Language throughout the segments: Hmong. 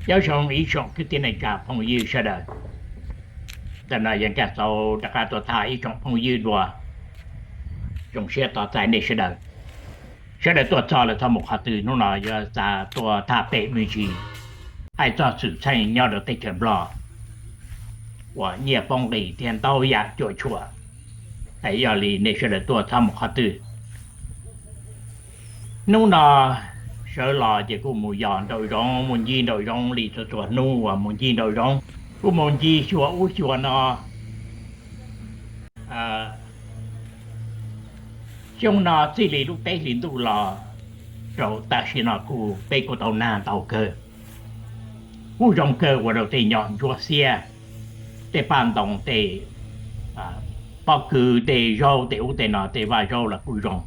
Nyob zoo ib tsoom kwv tij neej tsa phooj ywg sawv daws, ntawm no yog Nkaj Xauv rov qab tuaj tham ib tsoom phooj ywg dua. Zoo siab tos txais nej sawv daws. Sawv daws tuaj txog lawm txog mus qhov twg? Hnub no yuav xav tuaj tham pem me ntsis hais txog xwm txheej nyob rau teb chaws Nplog uas nyiaj poob nqis thiab ntau yam cuam tshuam. Yog li nej sawv daws tuaj txog mus qhov twg? Hnub no sawv los ces kuj mus yos nraum zoov, mus ncig nraum zoov li txhua txhua hnub uas mus ncig nraum zoov, kuj mus ncig xyuas ub xyuas no. Xyoo no txij li lub teb hli ntuj los rau tam sim no kuj peb kuj tau nag ntau kawg. Kuj zoo kawg ua rau tej nyom ntsuab xiab, tej paj ntoo, tej pob kws, tej zaub, tej ub tej no, tej vaj zaub los kuj zoo.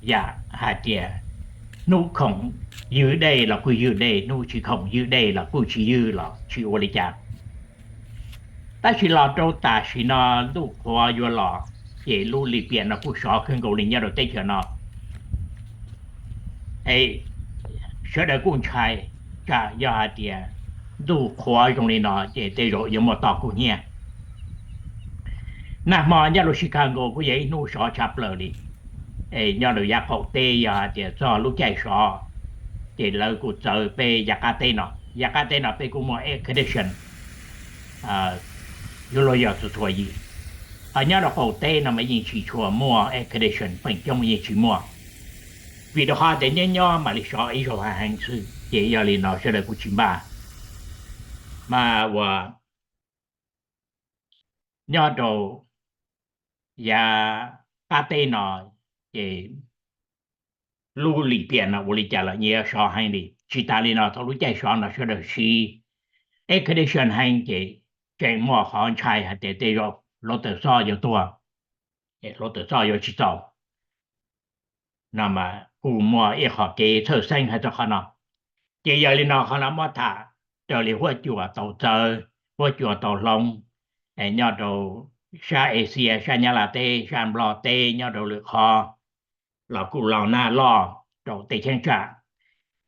Yam hais tias hnub khoom ywg dej los kuj ywg dej, hnub tsis khoom ywg dej los kuj tsis ywg los tsis ua li cas. Tab sis los rau tam sim no ntuj qhuav yuav los, ces lub lim piam no kuj sov kawg nkaus li nyob rau teb chaws no. Es sawv daws kuj ntshai tsam yog hais tias ntuj qhuav zoo li no ces tej zaum yuav muaj tos kub hnyiab. Nag hmo nyob rau Chicago kuj yog ib hnub sov tshaj plaws li. Es nyob rau yav qaum teb yog hais tias txog lub caij sov, ces lawv kuj txawv peb yav qab teb no. Yav qab teb no peb kuj muaj air condition, yuav luag yog txhua txhua yim. Ho nyob rau qaum teb no mas yeej tsis tshua muaj air condition, feem coob yeej tsis muaj, vim rau qhov tias nyob nyob mam li sov ib zaug heev xwb. Ces yog li no sawv daws kuj tsis npaj. Mas uas nyob rau yav qab teb no, ces lub lim piam no ua li cas los nyias yuav sov heev li. Tsis tas li no, thaum lub caij sov no sawv daws siv air condition heev, ces tseem muaj qhov ntshai hais tias tej zaum hluav taws xob yuav tuag, hluav taws xob yuav tsis txaus. No mas kuj muaj ib qho kev txhawj xeeb hais txog qhov no. Ces yog li no qhov no muab tham raws li huab cua tau txawv, huab cua tau hloov, nyob rau sab Asia, sab Nyab Laj teb, sab Nplog teb, nyob rau lwm qhov los kuj los nag loj rau tej cheeb tsam.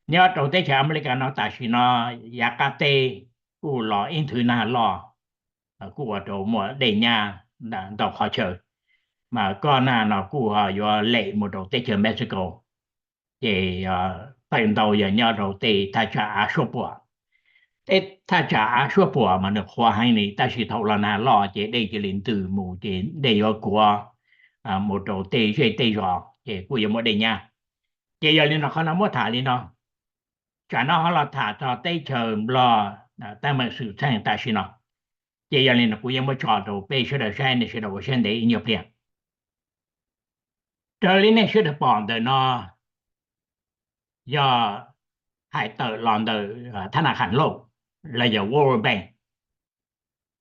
Nyob rau teb chaws Amelikas no tam sim no yav qab teb kuj los ib nthwv nag loj, kuj ua rau muaj dej nyab ntau qhov chaw. Mas koj nag no kuj ho yuav lem mus rau teb chaws Mexico, ces feem ntau yog nyob rau tej thaj tsam av suab puam. Tej thaj tsam av suab puam mas nws qhuav heev li, tab sis thaum los nag loj ces dej cia li ntws mus, ces dej yuav kuav mus rau tej zej tej zos, ces kuj yuav muaj dej nyab. Ces yog li no qhov no muab tham li no. Tsam no ho los tham txog teb chaws Nplog teeb meem xwm txheej tam sim no. Ces yog li no kuv yuav muab tso rau peb sawv daws saib, nej sawv daws ua siab ntev ib nyuag pliag. Raws li nej sawv daws pom ntawm no yog hais tawm los ntawm thab naj khas hlauj los yog World Bank,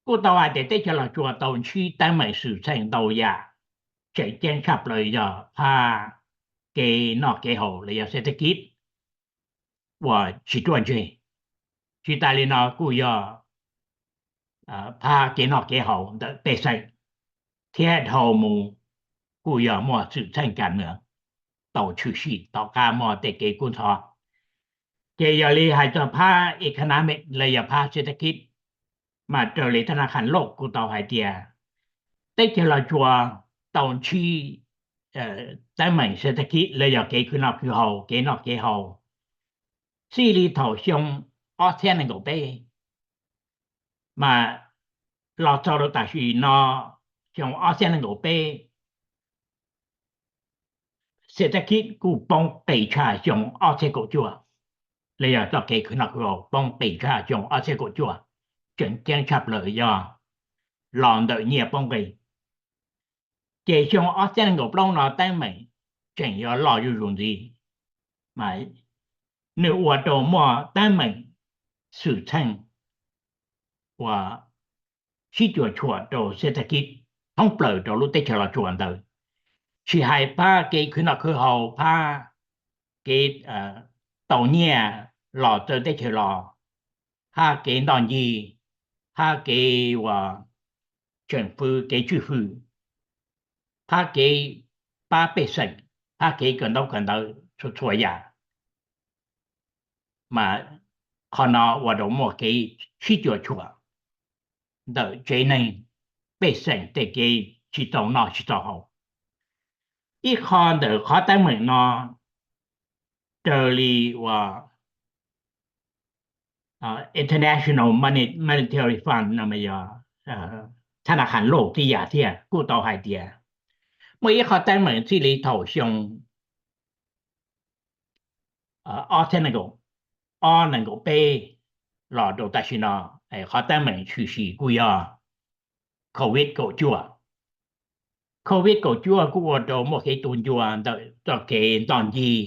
kuj tau hais tias teb chaws Los Tsuas tau ntsib teeb meem xwm txheej ntau yam, tseem ceeb tshaj plaws yog phab kev noj kev haus los yog xeb thab kib uas tsis ruaj ntseg. Tsis tas li no kuj yog phab kev noj kev haus ntawm pej xeem, thiab dhau mus kuj yog muaj xwm txheej kam mus tau tshwm sim tom qab muaj tej kev kub ntxhov. Ces yog li hais txog phab economic los yog phab xeb thab kib, mas raws li thab naj khas hlauj kuj tau hais tias teb chaws Los Tsuas tau ntsib teeb meem xeb thab kib los yog kev khwv noj khwv haus, kev noj kev haus, txij li thaum xyoo ob txhiab nees nkaum peb mas los txog rau tam sim no, xyoo ob txhiab nees nkaum peb, xeb thab kib kuj poob qis tshaj xyoo ob txhiab kaum cuaj, los yog txoj kev khwv noj khwv haus poob qis tshaj xyoo ob txhiab kaum cuaj, tseem ceeb tshaj plaws yog los ntawm nyiaj poob nqis. Ces xyoo ob txhiab nees nkaum plaub no teeb meem tseem yuav loj zuj zus ntxiv, mas nws ua rau muaj teeb meem xwm txheej uas sib cuam tshuam rau xeb thab kib thoob plaws rau lub teb chaws Los Tsuas ntawd. Tsis hais phab kev khwv noj khwv haus, phab kev tau nyiaj los txawv teb chaws los, phab kev ntoj ncig, phab kev uas tseem fwv, kev tswj fwm, phab kev pab pej xeem, phab kev kawm ntaub kawm ntawv, txhua txhua yam mas qhov no ua rau muaj kev sib cuam tshuam ntawm tsev neeg, pej xeem tej kev tsis txaus noj tsis txaus haus. Ib qho ntawm qhov teeb meem no raws li uas International Monetary Fund no yog thab na khas loj tib yam thiab kuj tau hais tias muaj ib qho teeb meem txij li thaum xyoo ob txhiab nees nkaum, ob nees nkaum peb los rau tam sim no, qhov teeb meem tshwm sim kuj yog COVID kaum cuaj. COVID kaum cuaj kuj ua rau muaj kev tu ncua ntawm txoj kev ntoj ncig,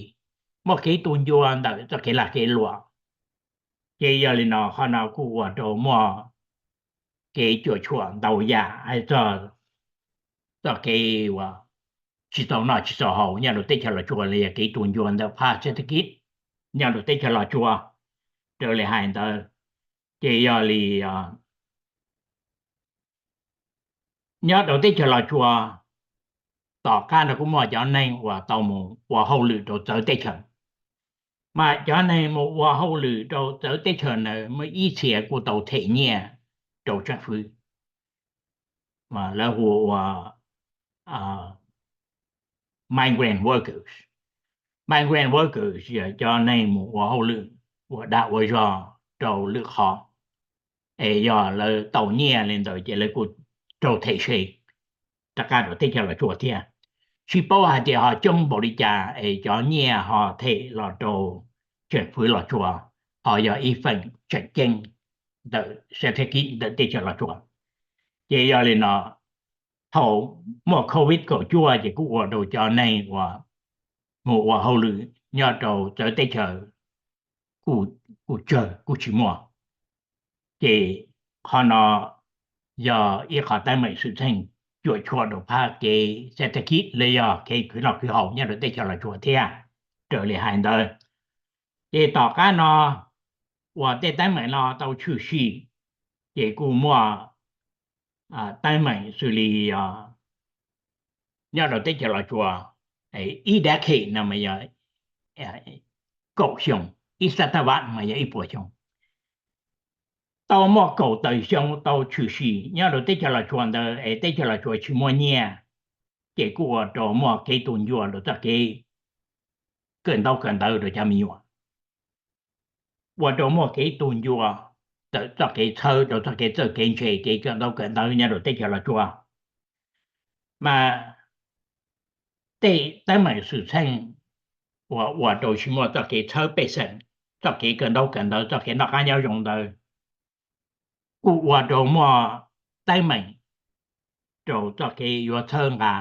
muaj kev tu ncua ntawm txoj kev lag kev luam. Ces yog li no qhov no kuj ua rau muaj kev cuam tshuam ntau yam hais txog txoj kev uas tsis txaus noj tsis txaus haus nyob rau teb chaws Los Tsuas los yog kev tu ncua ntawm phab xeb thab kib nyob rau teb chaws Los Tsuas. Raws li hais ntawd ces yog li nyob rau teb chaws Los Tsuas tom qab no kuj muaj cov neeg uas tau mus ua hauj lwm rau txawv teb chaws. Mas cov neeg mus ua hauj lwm rau txawv teb chaws ntawd muaj ib txhia kuj tau them nyiaj rau tseem fwv, lawv hu ua migrant workers. Migrant workers yog cov neeg mus ua hauj lwm ua dag ua zog rau lwm qhov, es yog lawv tau nyiaj li ntawd ces lawv kuj raug them se rov qab rau teb chaws Los Tsuas thiab. Tsis paub hais tias ho coob npaum li cas es cov nyiaj ho them los rau tseem fwv Los Tsuas ho yog ib feem tseem ceeb ntawm xeb thab kib ntawm teb chaws Los Tsuas. Ces yog li no thaum muaj COVID kaum cuaj ces kuj ua rau cov neeg uas mus ua hauj lwm nyob rau txawv teb chaws kuj tsawg kuj tsis muaj. Ces qhov no yog ib qhov teeb meem xwm txheej cuam tshuam rau phab kev xeb thab kib los yog kev khwv noj khwv haus nyob rau teb chaws Los Tsuas thiab. Raws li hais ntawd ces tom qab no uas tej teeb meem no tau tshwm sim ces kuj muaj teeb meem xws li nyob rau teb chaws Los Tsuas ib decade no mas yog kaum xyoo, ib xab thab vaj mas yog ib puas xyoo. Tau muaj kaum tawm xyoo tau tshwm sim nyob rau teb chaws Los Tsuas ntawd es teb chaws Los Tsuas tsis muaj nyiaj, ces kuj ua rau muaj kev tu ncua rau txoj kev kawm ntaub kawm ntawv rau cov me nyuam, ua rau muaj kev tu ncua tawm txoj kev txhawb rau txoj kev txawj kev ntse kev kawm ntaub kawm ntawv nyob rau teb chaws Los Tsuas. Mas tej teeb meem xwm txheej uas ua rau tsis muaj txoj kev txhawb pej xeem, txoj kev kawm ntaub kawm ntawv txoj kev noj qab nyob zoo ntawd kuj ua rau muaj teeb meem rau txoj kev yuav txhawb nqa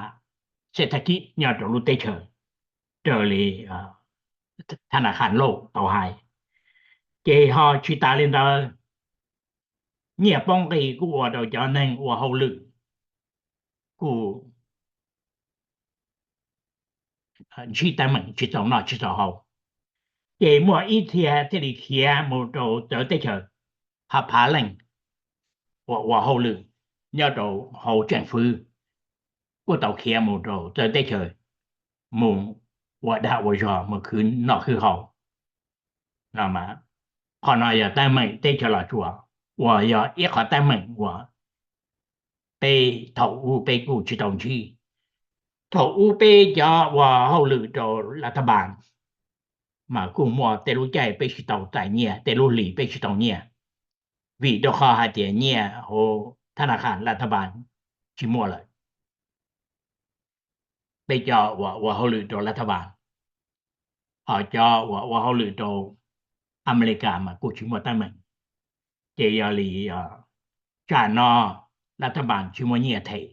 xeb thab kib nyob rau lub teb chaws. Raws li thab na khas loj tau hais, ces ho tsis tas li ntawd, nyiaj poob nqis kuj ua rau cov neeg ua hauj lwm kuj ntsib teeb meem tsis txaus noj tsis txaus haus. Ces muaj ib txhia thiaj li khiav mus rau txawv teb chaws, phav phav leej uas ua hauj lwm nyob rau hauv tseem fwv kuj tau khiav mus rau txawv teb chaws mus ua dag ua zog mus khwv noj khwv haus. Qhov no yog teeb meem teb chaws Los Tsuas uas yog ib qhov teeb meem uas peb thaum ub peb kuj tsis tau ntsib. Thaum ub peb cov ua hauj lwm rau lav thab npas mas kuj muaj tej lub caij peb tsis tau txais nyiaj, tej lub hlis peb tsis tau nyiaj, vim rau qhov hais tias nyiaj hauv thab na khas lav thab npas tsis muaj lawm. Peb cov uas ua hauj lwm rau lav thab npas, ho cov uas ua hauj lwm rau Amelikas mas kuj tsis muaj teeb meem. Ces yog li tsam no lav thab npas tsis muaj nyiaj them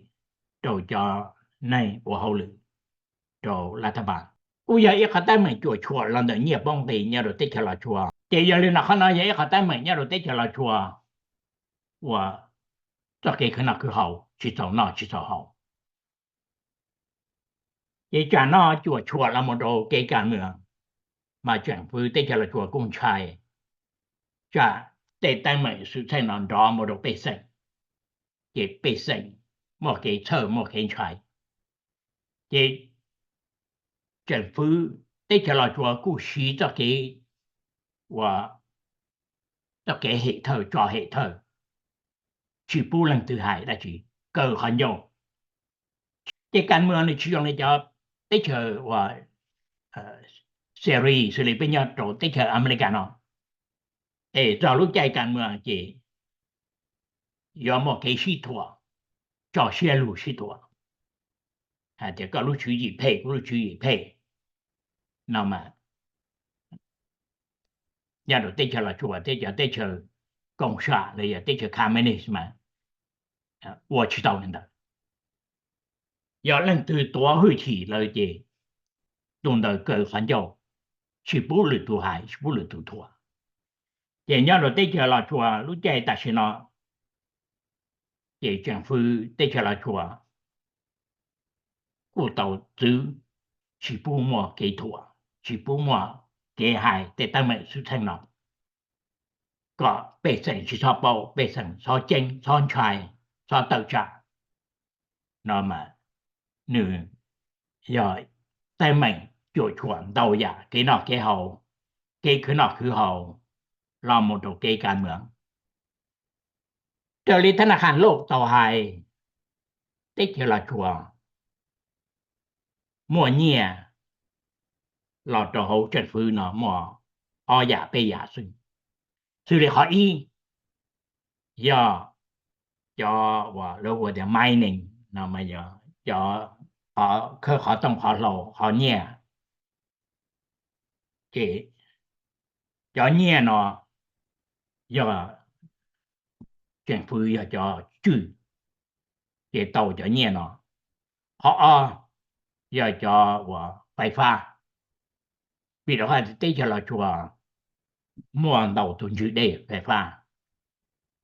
rau cov neeg ua hauj lwm rau lav thab npas, kuj yog ib qhov teeb meem cuam tshuam los ntawm nyiaj poob nqis nyob rau teb chaws Los Tsuas. Ces yog li no qhov no yog ib qhov teeb meem nyob rau teb chaws Los Tsuas uas txoj kev khwv noj khwv haus tsis txaus noj tsis txaus haus. Ces tsam no cuam tshuam los mus rau kev kam mws, mas tseem fwv teb chaws Los Tsuas kuj ntshai tsam tej teeb meem xwm txheej no nrov mus rau pej xeem, ces pej xeem muaj kev txhawj muaj kev ntshai. Ces tseem fwv teb chaws Los Tsuas kuj siv txoj kev uas txoj kev hem thawj tso hem thawj, tsis pub leej twg hais dab tsi, kaw qhov ncauj. Ces kas mws nws tsis zoo li cov teb chaws uas Syria xws li peb nyob rau teb chaws Amelikas no, es txog lub caij kas mws ces yuav muaj kev sib thuam, tso siab lug sib thuam, hais tias koj lub tswv yim phem kuv lub tswv yim phem no mas, nyob rau teb chaws Los Tsuas thiab cov teb chaws koom sam los yog teb chaws communist mas ua tsis tau li ntawd. Yog leej twg tuav hwj chim lawm ces tus ntawd kaw qhov ncauj, tsis pub lwm tus hais tsis pub lwm tus thuam. Ces nyob rau teb chaws Los Tsuas lub caij tam sim no ces tseem fwv teb chaws Los Tsuas kuj tau txwv, tsis pub muaj kev thuam, tsis pub muaj kev hais tej teeb meem xwm txheej no, kom pej xeem tsis txhob paub, pej xeem txhob ceeb txhob ntshai, txhob tawm tsam no mas nws yog teeb meem cuam tshuam ntau yam kev noj kev haus, kev khwv noj khwv haus los mus rau kev kas mws. Raws li thab naj khas Lauj tau hais, teb chaws Los Tsuas muaj nyiaj los rau hauv tseem fwv no muaj ob yam peb yam xwb, xws li qhov ib yog cov uas lawv hu tias mining no, cov khawb qhov tooj qhov hlau qhov nyiaj, ces cov nyiaj no yog tseem fwv yog cov tswj, ces tau cov nyiaj no. Qhov ob yog cov uas fais fab, vim rau qhov teb chaws Los Tsuas muaj ntau tus ntswg dej fais fab,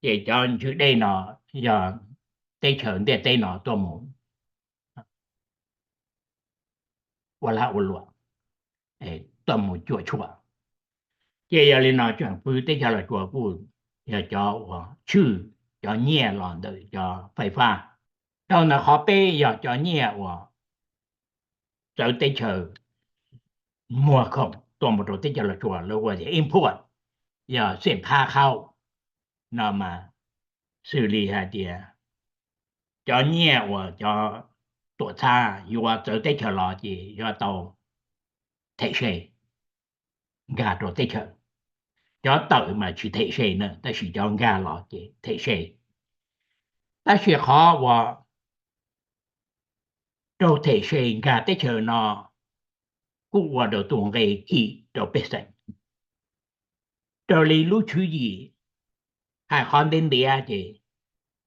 ces cov ntswg dej no yog teb chaws ntiaj teb no tuaj mus ua lag ua luam, tuaj mus cuam tshuam. Ces yog li no tseem fwv teb chaws Los Tsuas kuj yog cov uas tswj cov nyiaj los ntawm cov fais fab. Dhau ntawd qhov peb yog cov nyiaj uas txawv teb chaws muag khoom tuaj mus rau teb chaws Los Tsuas lawv hu tias import, yog xeem phab khauj no mas, xws li hais tias cov nyiaj uas cov tuam txhab yuav txawv teb chaws los ces yuav tau them se nkag rau teb chaws. Cov tawm mas tsis them se na, tab sis cov nkag los ces them se. Tab sis qhov uas raug them se nkag teb chaws no kuj ua rau tus nqe kim rau pej xeem. Raws li lub tswv yim hais qhov ntiav ntiav ces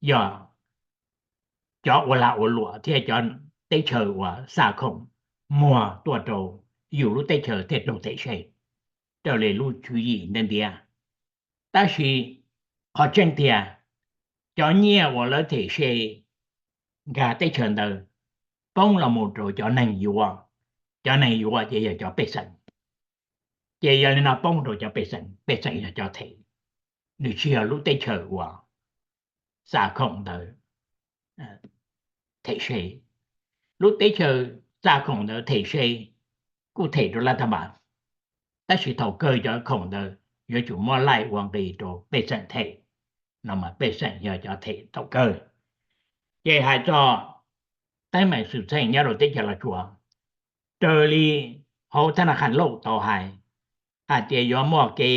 yog cov ua lag ua luam thiab cov teb chaws uas xa khoom muag tuaj rau yus lub teb chaws thiaj raug them se, raws li lub tswv yim ntiav ntiav. Tab sis qhov tseeb tiag, cov nyiaj uas lawv them se nkag teb chaws ntawd poob los mus rau cov neeg yuav, cov neeg yuav ces yog cov pej xeem. Ces yog li no poob rau cov pej xeem, pej xeem yog cov them, nws tsis yog lub teb chaws uas xa khoom ntawd them se. Lub teb chaws xa khoom ntawd them se kuj them rau lab thab npas, tab sis thaum kawg cov khoom ntawd yuav tsum muab laij ua nqi rau pej xeem them, no mas pej xeem yog cov them thaum kawg. Ces hais txog teeb meem xwm txheej nyob rau teb chaws Los Tsuas, raws li hauv thab naj khas Lauj tau hais, hais tias yuav muaj kev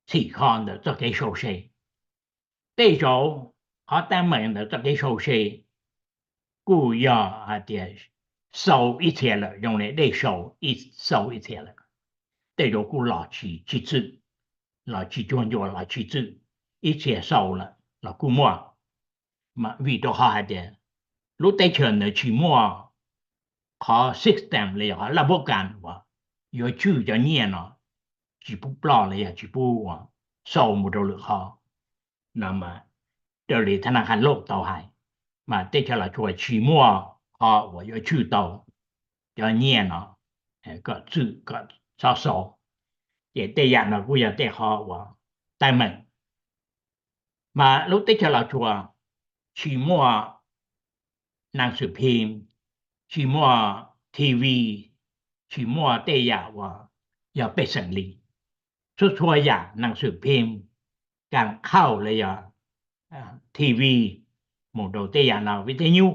txhim kho ntawm txoj kev sau se. Tej zaum qhov teeb meem ntawm txoj kev sau se kuj yog hais tias sau ib txhia lawm, zoo li dej sau, sau ib txhia lawm. Tej zaum kuj los tsis txwm, los tsis cuag ncua los tsis txwm, ib txhia sau lawm los kuj muaj. Vim rau qhov hais tias lub teb chaws ntawd tsis muaj qhov system los yog qhov laj npab kas uas yuav tswj cov nyiaj no tsis pub ploj los yog tsis pub sau mus rau lwm qhov no. Raws li thab naj khas Lauj tau hais, mas teb chaws Los Tsuas tsis muaj qhov uas yuav tswj tau cov nyiaj no kom txwm kom txhob sau. Ces tej yam no kuj yog tej qhov uas teeb meem. Mas lub teb chaws Los Tsuas tsis muaj nas xwm phim, tsis muaj T V, tsis muaj tej yam uas yog pej xeem li. txhua txhua yam, neeg xwm phim, kas qhauj los yog T V, mus rau tej yam no, vij thej nyuj,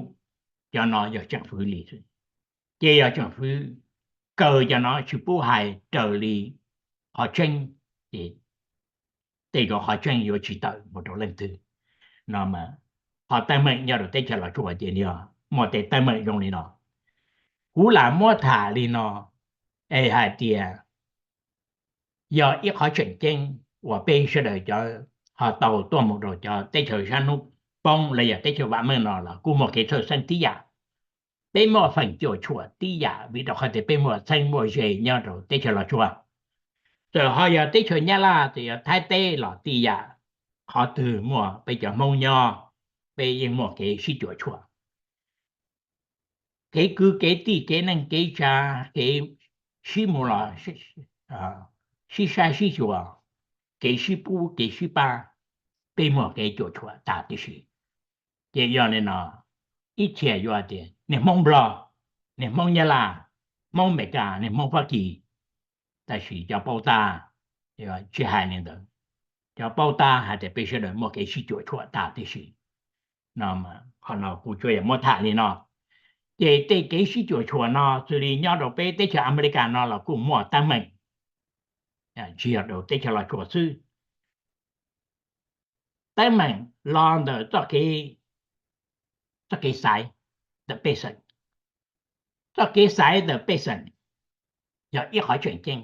cov no yog tseem fwv li. Ces yog tseem fwv kaw cov no tsis pub hais raws li qhov tseeb, ces tej zaum qhov tseeb yuav tsis tawm mus rau leej twg no. Qhov teeb meem nyob rau teb chaws Los Tsuas ces yog muaj tej teeb meem zoo li no. Kuv lam muab tham li no es hais tias yog ib qhov tseem ceeb uas peb sawv daws cov ho tau tuaj mus rau cov teb chaws sab hnub poob los yog teb chaws vam meej no los kuj muaj kev txhawj xeeb tib yam. Peb muaj feem cuam tshuam tib yam vim rau qhov tias peb muaj txheeb muaj ze nyob rau teb chaws Los Tsuas. Txawm ho yog teb chaws Nyab Laj, txawm yog Thaib teb los tib yam, qhov twg muaj peb cov Hmoob nyob, peb yeej muaj kev sib cuam tshuam. Kev kwv kev tij, kev neej kev tsav, kev sib mus los sib saib sib xyuas, kev sib pub kev sib pab, peb muaj kev cuam tshuam tas tib si. Ces yog li no, ib txhia yuav tias niag Hmoob Nplog, niag Hmoob Nyab Laj, Hmoob Amelikas, niag Hmoob Fab Kis, tab sis cov paub tab tsis hais li ntawd. Cov paub tab hais tias peb sawv daws muaj kev sib cuam tshuam tas tib si. No, qhov no kuv tsuas yog muab tham li no. Ces tej kev sib cuam tshuam no xws li nyob rau peb teb chaws Amelikas no los kuj muaj teeb meem, tsis yog rau teb chaws Los Tsuas xwb. Teeb meem los ntawm txoj kev, txoj kev xaiv ntawm pej xeem. Txoj kev xaiv ntawm pej xeem yog ib qhov tseem ceeb,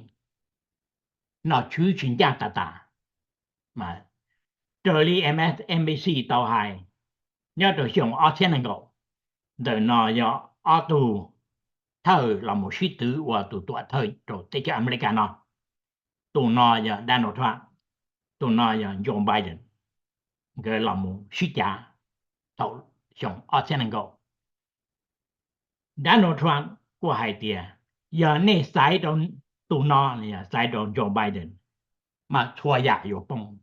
nom tswv tsis ncaj tas tas. Raws li M S N B C tau hais, nyob rau xyoo ob txhiab nees nkaum, ntawm no yog ob tug thawj los mus sib twv ua tus tuam thawj rau teb chaws Amelikas no. Tus no yog Donald Trump, tus no yog Joe Biden. Nkawd los mus sib cav thaum xyoo ob txhiab nees nkaum. Donald Trump kuj hais tias yog nej xaiv rau tus no, xaiv rau Joe Biden, mas txhua yam yuav poob,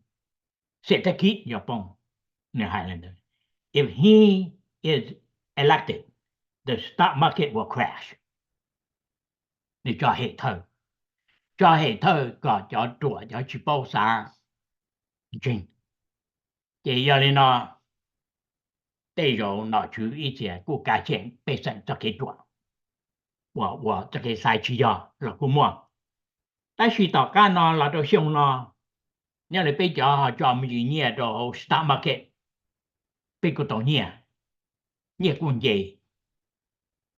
xev thab khib yuav poob. Nws hais li ntawd, if he is elected, the stock market will crash. Nws tso hem thawj, tso hem thawj kom cov ruam cov tsis paub xav ntseeg. Ces yog li no, tej zaum nom tswv ib txhia kuj kav tshem pej xeem txoj kev ruam uas ua txoj kev xaiv tsis yog los kuj muaj. Tab sis tom qab no los rau xyoo no, nyob li peb cov ho tso me ntsis nyiaj rau hauv stock market, peb kuj tau nyiaj, nyiaj kuj nce,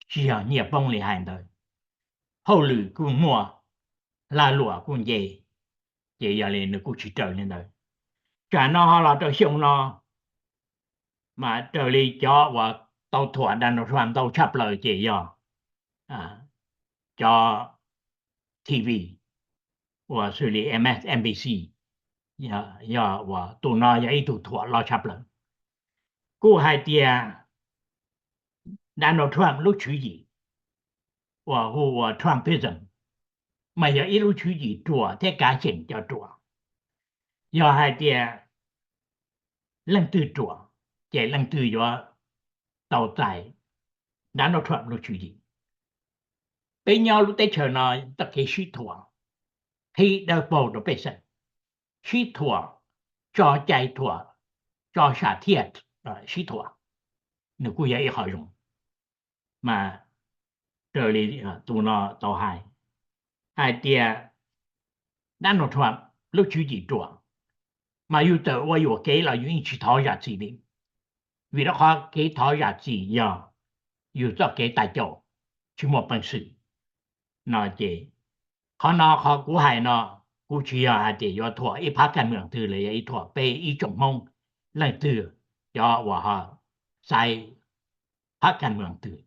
tsis yog nyiaj poob li hais ntawd, hauj lwm kuj muaj, lag luam kuj nce, ces yog li nws kuj tsis raws li ntawd. Tsam no ho los rau xyoo no, mas raws li cov uas tau thuam Donald Trump ntau tshaj plaws ces yog cov T V uas xws li M S N B C, yog uas tus no yog ib tug thuam loj tshaj plaws. Kuj hais tias Donald Trump lub tswv yim uas hu ua Trumpism mas yog ib lub tswv yim ruam thiab kav tshem cov ruam. Yog hais tias leej twg ruam, ces leej twg yuav tau txais Donald Trump lub tswv yim. Peb nyob lub teb chaws no txoj kev sib thuam qhib dawb paug rau pej xeem, sib thuam, tso cai thuam, tso sam thiaj sib thuam, nws kuj yog ib qho zoo. Mas raws li tus no tau hais, hais tias Donald Trump lub tswv yim ruam, mas yus txawm ua yuam kev los yus yeej tsis thov zam txim li, vim rau qhov kev thov zam txim yog yus txoj kev tais caus, tsis muaj peev xwm no ces, qhov no qhov kuv hais no, kuv tsis yog hais tias yuav thuam ib phab kaj meem twg los yog ib thuam peb ib tsoom Hmoob leej twg, cov uas ho xaiv phab kaj meem twg,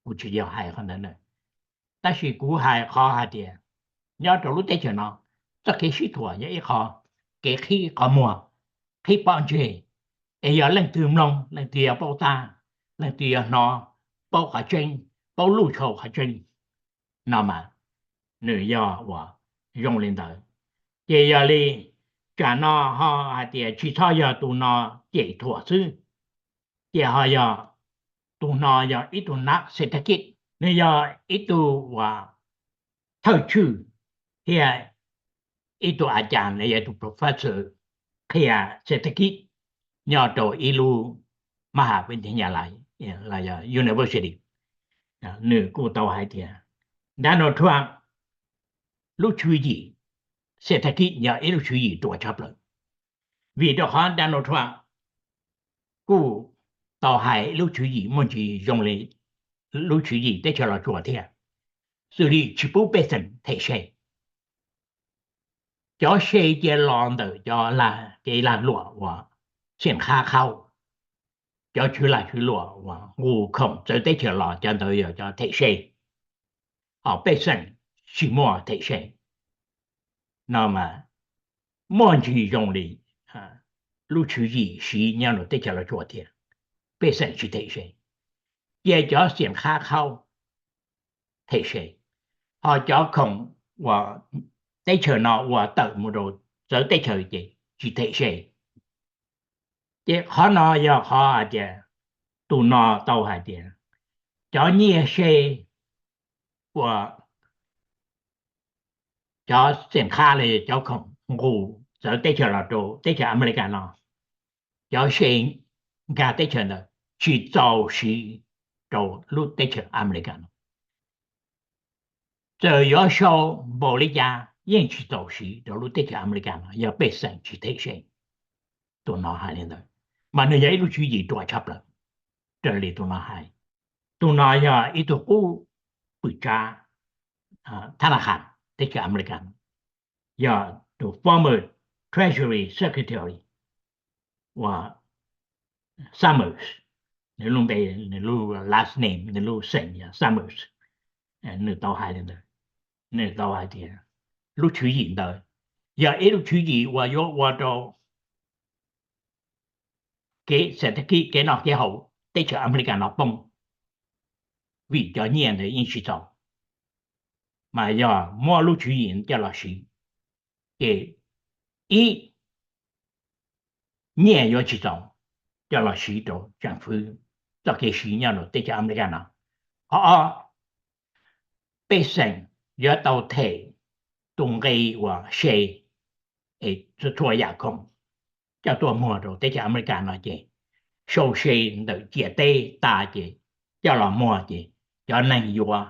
kuv tsis yog hais qhov ntawd na. Tab sis kuv hais qhov hais tias nyob rau lub teb chaws no, txoj kev sib thuam yog ib qho kev qhib qhov muag, qhib pob ntseg, es yog leej twg mloog leej twg yuav paub tab, leej twg yuav hnov, paub qhov tseeb, paub luj tshau qhov tseeb no mas nws yog uas zoo li ntawd. Ces yog li tsam no ho hais tias tsis txhob yog tus no cem thuam xwb, ces ho yog tus no yog ib tug nab xev thab kij, nws yog ib tug uas thawj tswj thiab ib tug a cas los yog tus professor qhia xev thab kib nyob rau ib lub maj has vib thab nyas lais los yog university, nws kuj tau hais tias Donald Trump lub tswv yim xev thab kib yog ib lub tswv yim ruam tshaj plaws, vim rau qhov Donald Trump kuj tau hais lub tswv yim muaj ntsis zoo li lub tswv yim teb chaws Los Tsuas thiab, xws li tsis pub pej xeem them se. Cov se cia los ntawm cov kev lag luam uas xeem qhab qhaub, cov tswv lag tswv luam uas nqus khoom txawv teb chaws los, cov ntawd yog cov them se, ho pej xeem tsis muaj them se. No mas muaj ntsis zoo li lub tswv yim siv nyob rau teb chaws Los Tsuas thiab, pej xeem tsis them se, cia cov xeem qhab qhaub them se, ho cov khoom uas teb chaws no ua tawm mus rau txawv teb chaws ces tsis them se. Ces qhov no yog qhov hais tias tus no tau hais tias cov nyiaj se uas cov xeem qhab los yog cov khoom nqus txawv teb chaws los rau teb chaws Amelikas no, cov se nkag teb chaws ntawd tsis txaus siv rau lub teb chaws Amelikas no. Txawm yuav sau npaum li cas yeej tsis txaus siv rau lub teb chaws Amelikas no yog pej xeem tsis them se. Tus no hais li ntawd, mas nws yog ib lub tswv yim ruam tshaj plaws raws li tus no hais. Tus no yog ib tug qub pwm tsav thab laj khas teb chaws Amelikas, yog tus former Treasury Secretary uas Summers, nws lub npe, nws lub last name, nws lub xeem yog Summers. Nws tau hais li ntawd, nws tau hais tias lub tswv yim ntawd yog ib lub tswv yim uas yuav ua rau kev xev thab kib, kev noj kev haus teb chaws Amelikas no poob, vim cov nyiaj ntawd yeej tsis txaus, mas yog muab lub tswv yim coj los siv, ces ib, nyiaj yuav tsis txaus coj los siv rau tseem fwv txoj kev siv nyob rau teb chaws Amelikas no. Qhov ob, pej xeem yuav tau them tus nqi uas se es txhua yam khoom coj tuaj muag rau teb chaws Amelikas no ces sau se ntawm ciam teb tas ces coj los muag ces cov neeg yuav,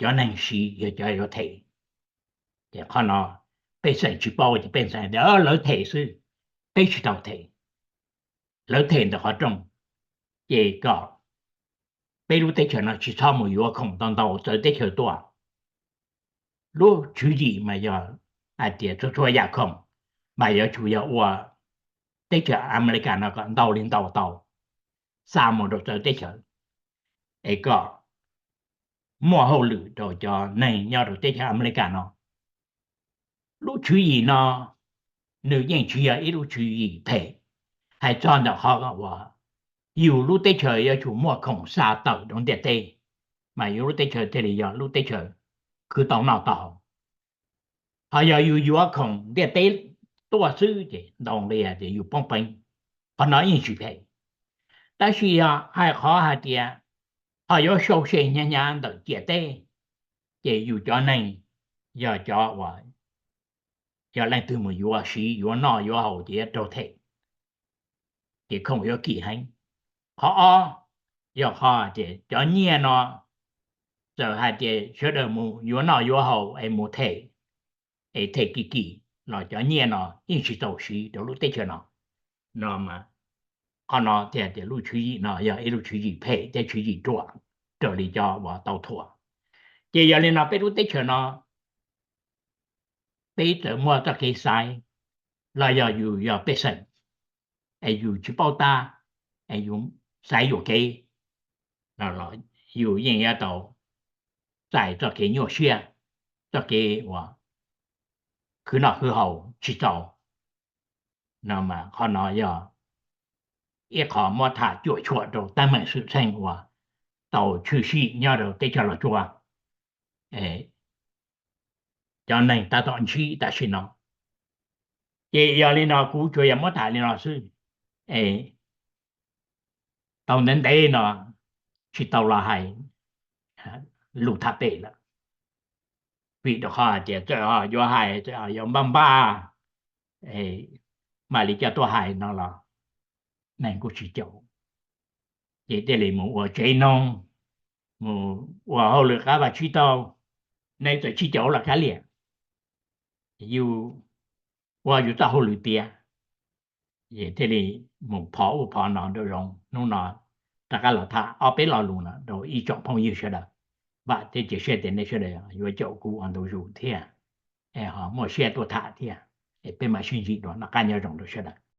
cov neeg siv yog cov yuav them. Ces qhov no pej xeem tsis paub ces pej xeem tias lawv them xwb, peb tsis tau them. Lawv them ntawm qhov rooj, ces kom peb lub teb chaws no tsis txhob mus yuav khoom ntau ntau txawv teb chaws tuaj. Lub tswv yim mas yog hais tias txhua txhua yam khoom mas yuav tsum yog ua teb chaws Amelikas no kom ntau li ntau tau, xa mus rau txawv teb chaws, es kom muaj hauj lwm rau cov neeg nyob rau teb chaws Amelikas no. Lub tswv yim no nws yeej tsis yog ib lub tswv yim phem, hais txog ntawm qhov uas yus lub teb chaws yuav tsum muaj khoom xa tawm rau ntiaj teb, mas yus lub teb chaws thiaj li yog lub teb chaws khwv tau noj tau haus. Ho yog yus yuav khoom ntiaj teb tuaj xwb ces ntau nqi hais tias yus poob peev, qhov no yeej tsis phem. Tab sis yog hais qhov hais tias ho yuav sau se hnyav hnyav ntawm ciam teb, ces yus cov neeg yog cov uas yog leej twg mus yuav siv yuav noj yuav haus ces yuav raug them, ces khoom yuav kim heev. Qhov ob, yog qhov tias cov nyiaj no txawm hais tias sawv daws mus yuav noj yuav haus es mus them, es them kim kim los cov nyiaj no yeej tsis txaus siv rau lub teb chaws no. No, qhov no thiaj tias lub tswv yim no yog ib lub tswv yim phem thiab tswv yim ruam raws li cov uas tau thuam. Ces yog li no peb lub teb chaws no peb txawm muaj txoj kev xaiv los yog yus yog pej xeem es yus tsis paub tab es yus xaiv yuam kev, yus yeej yuav tau txais txoj kev nyuaj siab, txoj kev uas khwv noj khwv haus tsis txaus. No mas qhov no yog ib qho muab tham cuam tshuam rau teeb meem xwm txheej uas tau tshwm sim nyob rau teb chaws Los Tsuas, cov neeg tab tom ntsib tam sim no. Ces yog li no kuv tsuas yog muab tham li no xwb, es tau ntev ntev no tsis tau los hais lus tham pem lawm. vim rau qhov hais tias txawm ho yuav hais, txawm ho yuav npaj npaj, mam li coj tuaj hais no los neeg kuj tsis caum. Ces thiaj li mus ua tsev noog, mus ua hauj lwm qab vaj tsib taug, neeg txawm tsis caum los kav liam, yus ua yus txoj hauj lwm tiav. Ces thiaj li mus phov ub phov no rau zoo. Hnub no rov qab los tham ob peb lo lus no rau ib tsoom phooj ywg sawv daws. Vam thiab cia siab tias nej sawv daws yuav caum kuv ua ntu zus thiab, es ho muaj siab tuaj tham thiab. Es peb mam sib ntsib dua, noj qab nyob zoo rau sawv daws.